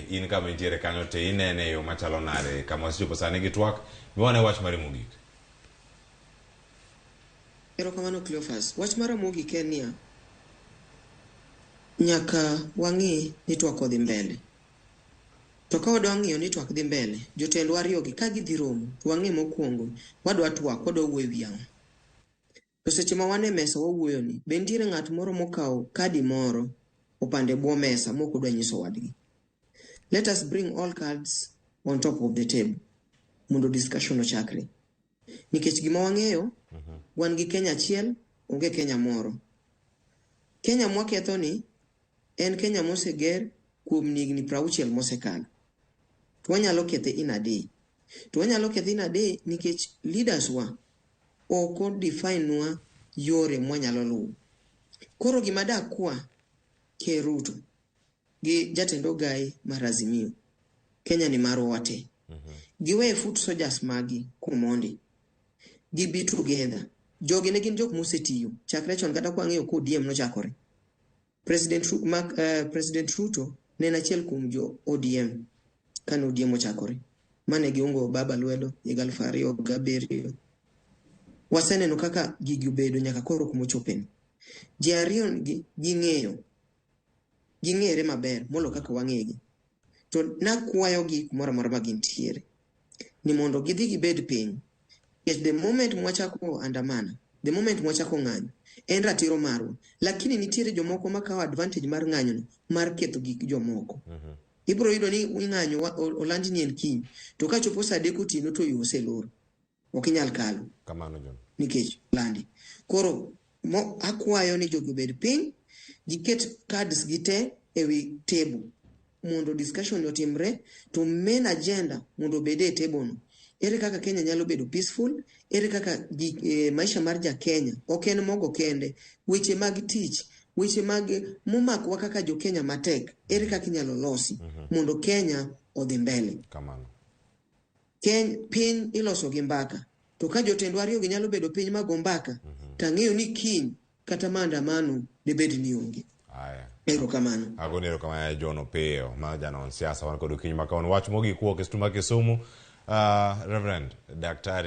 in kama intiere kanyo to inene e yo machalo nade kama wasechopo sani gi twak miwane wach mari mogik. Erokamano Cleophas. Wach mara mogik en niya, nyaka wang'i ni twak odhi mbele. To ka wadwa ng'iyo ni twak dhi mbele, jotendwa ariyogi ka gidhi romo, to wang'i mokwongo, wadwa twak, wadwa wuoyo e wi ang'o. To seche ma wan e mesa wawuoyo ni, be nitiere ng'at moro mokawo kadi moro opando e bwo mesa mok odwa nyiso wadgi. Let us bring all cards on top of the table mondo discussion ochakre. Nikech gima wang'eyo, wan gi Kenya achiel, onge Kenya moro. Kenya mwaketho ni en Kenya moseger kuom higni 60 mosekalo. To wanyalo kethe in a day. To wanyalo kethe in a day nikech leaders wa ok o define nwa yore mwanyalo luwo. Koro gima dakwa Ker Ruto gi jatend ogai mar Azimio, Kenya ni marwa wate. Giwe foot soldiers magi kumondi. Gibi together. Jogi ne gin jok mosetiyo chakre chon kata kwang'iyo ko ODM nochakore. President Ruto ne en achiel kuom jo ODM kane ODM ochakore. Mane giungo baba lwedo higa 2007. Waseneno kaka gigi obedo nyaka koro kumochopeni. Ji ariyo gi ging'eyo ging'ere maber molo kaka wang'egi. To nakwayogi kumoro amora ma gintiere ni mondo gidhi gibed piny. Nikech the moment mwachako andamana, the moment mwachako ng'anyo, en ratiro marwa. Lakini nitiere jomoko makawo advantage mar ng'anyono mar ketho gik jomoko. Ibiro yudo ni ing'anyo oland ni en kiny, to kachopo saa 3 otieno to yo oselor. Ok inyal kalo. Kamano John. Nikech landi. Koro mo, akwayo ni jogi obed piny, giket cards gi te ewi table mondo discussion otimre to main agenda mondo obed e table no. Ere kaka Kenya nyalo bedo peaceful? Ere kaka maisha mar ja Kenya ok en mogo kende, weche mag tich, weche mag momakowa kaka jo Kenya matek, ere kaka inyalo losi mondo Kenya odhi mbele. Kamano. Piny iloso gi mbaka. To ka jotendwa ariyo gi nyalo bedo piny mago mbaka, to ang'eyo ni kiny kata maandamano debed ni onge. Aya. Erokamano. Agoni erokamano John Opiyo ma janon siasa wan kod okinyi ma kawuono. Wach mogik wuok e studio ma Kisumu. Reverend Daktari